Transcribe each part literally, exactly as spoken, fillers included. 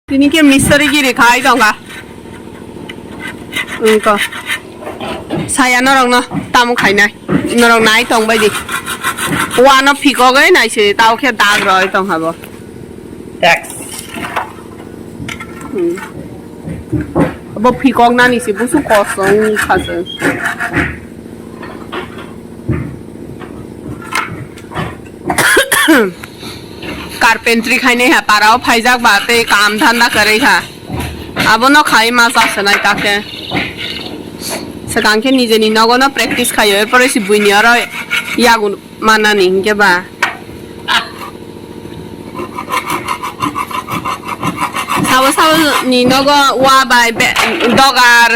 Tini khe mistri giri khai tongkha. Wngkha. Saya norokno tamo khainai. Norok nai tong bai di. Wano phikogwi naisidi tao khe dag roi tongkha bo. X. Hmm. Bo phikok nani se busu kosong wngkha se. Carpentry khainai ha, parao phaijak ba tei kam dhanda kwrwi kha. Abono khai ma cha swnai ta khe. Swkang khe nijeni nogo no practice khaio, erpore se buini oro yago manani hinkhe ba. Sabo sabo ni nogo wa bai be-, dogar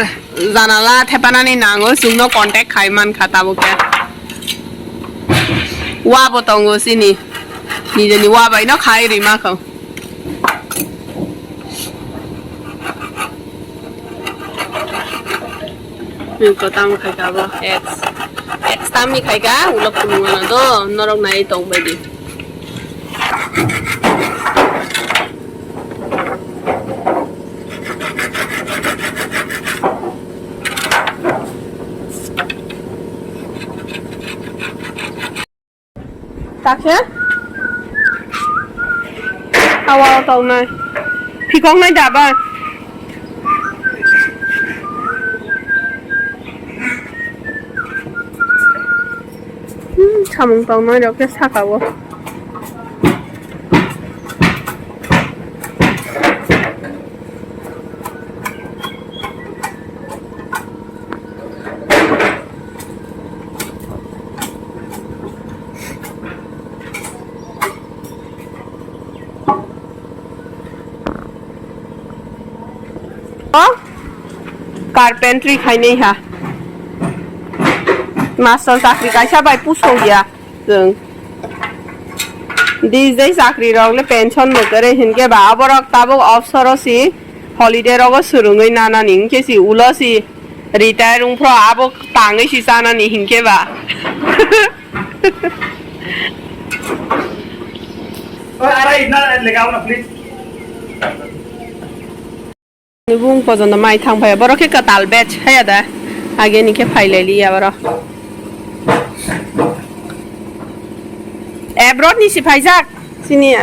janala thepanani nango, chwngno contact khai man kha tabuk khe. Wa bo tongo chini. Nijeni wa bai no khai rima kho. Nung ko tamo khai ka bo X. X tamni khai ka, ulo kulung ano do, norok nai tong bai di. Takhe? Awa tongnai. Phikoknai da ba? Hmm, samung tongnai rok khe saka o. O, carpentry khainai ha. Master chakri kaisa bai pusok ya. Chwng D J chakri rok le pension bo kwrwi hinkhe ba aborok tabuk obsoro si holiday rogo swrwngwi nanani hinkhe si ulo si retire wngphro abo tangwi si chanani hinkhe ba. Oi, arai, na, lega una, please. Bung pojono mai thang phai, borok khe kwtal batch haya da, age ni khe phai lai liya borok. Abroad ni si phaijak, sini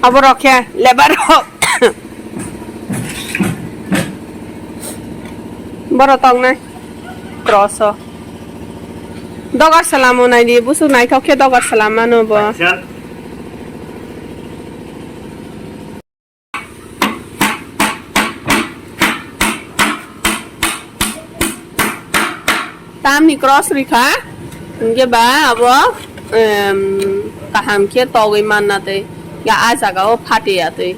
aborok khe labour rok. Borok tongnai cross o. Dogar salamo nai di, busuk naithok khe dogar salam mano bo. Tamni cross rikha, hinkhe ba abo, em, kaham khe togwi manna tei ya a jaga o phatiya tei.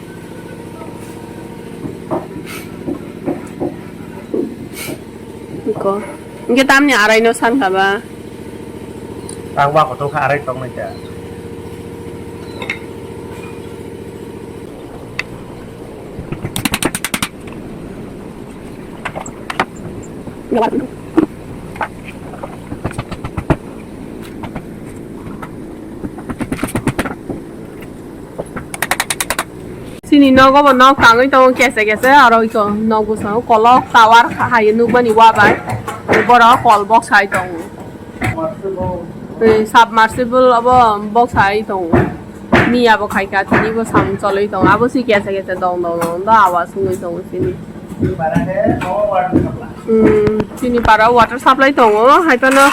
Iko. Hinkhe tamni arai no sankha ba? Ang ba kotor kha arai tong nai kha. Chini nogo bo nok tangwi tongo kese kese, aro iko nok bwskango kolok tower hai nukmani wabai. Borok kol boksai tongo. Tei submersible obo boksai tongo. Miya bo khaikha, tini bo samung cholwi tongo. Abo si kese kese dong dong dong do awas wngwi tongo chini. Hmm, chini para water supply tongo, hai phano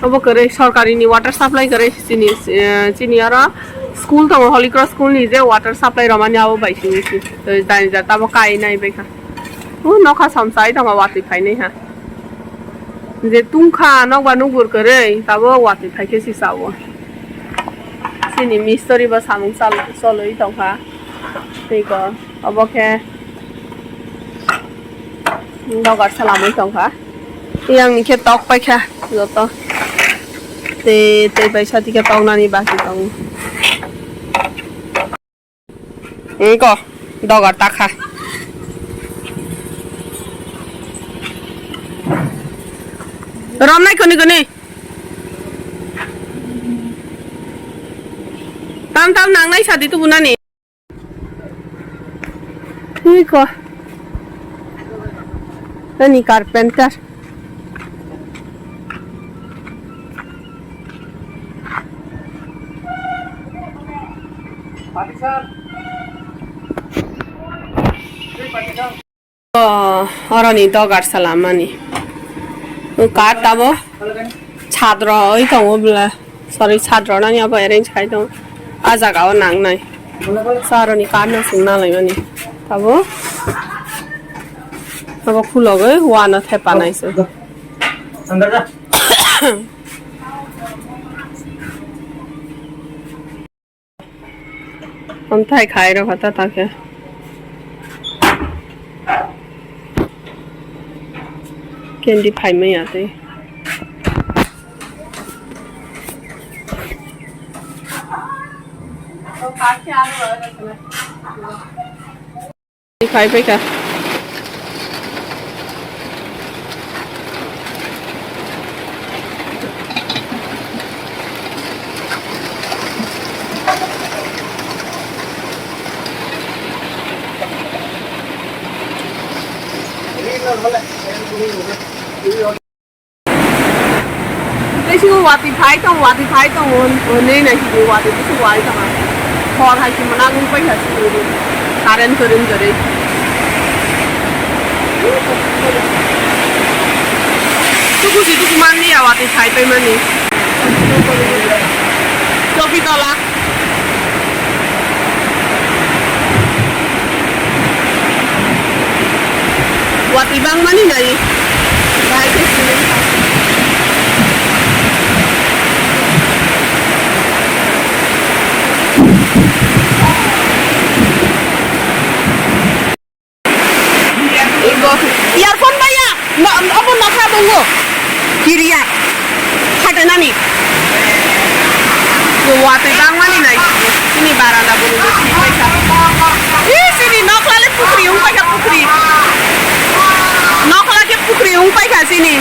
obo kwrwi sorkari ni water supply kwrwi chini, eh, chini oro school tongo, Holy Cross school ni je water supply romani abo bai simi si. Tei jani ja tabo kai nai bai kha. O nokha somsai tongo watwi phainai ha. Je tungkha nokba nukbur kwrwi tabo watwi phaikhe si sao. Chini mistri bo samung chal-, cholwi tongkha. Tei ko. Obo khe dogar salamwi tongkha. Yang ni khe tok paikha joto. Tei, tei bai sati khe toknani baki tongo. Wngko dogar takha. Romnai kuni kuni. Tam tam nangnai sadi tubunani. Ui ko. Ani carpenter. Oh, oroni dogar salamani. Kar tabo chadro oi tongo bla. Sorry, chadro nani abo arrange khai tongo. A jaga o nangnai. Sa oroni kar no sung nalaimani. Tabo abo khulogoi wano thepa nai se. Amthai khai rw kha ta ta khe. Candy phai maya tei. Khai paikha. Tei sini watwi phai tong, watwi phai tong, hwnwi nai sini watwi bwswk wai tong. Hor hai se mwnang wng paikha sini current kwrwng kwrwi. Tuku si tuku manliya watwi phai paimani. Choki tola. Watwi bangmani nai. Bahai khe sini. Earphone baya, no, obo nokha bongo. Kiriya. Khatenani. Watwi bangmani nai. Sini baranda boni bo si paikha. Ih, sini nokla le pukri wng paikha pukri. Nokla khe pukri wng paikha sini.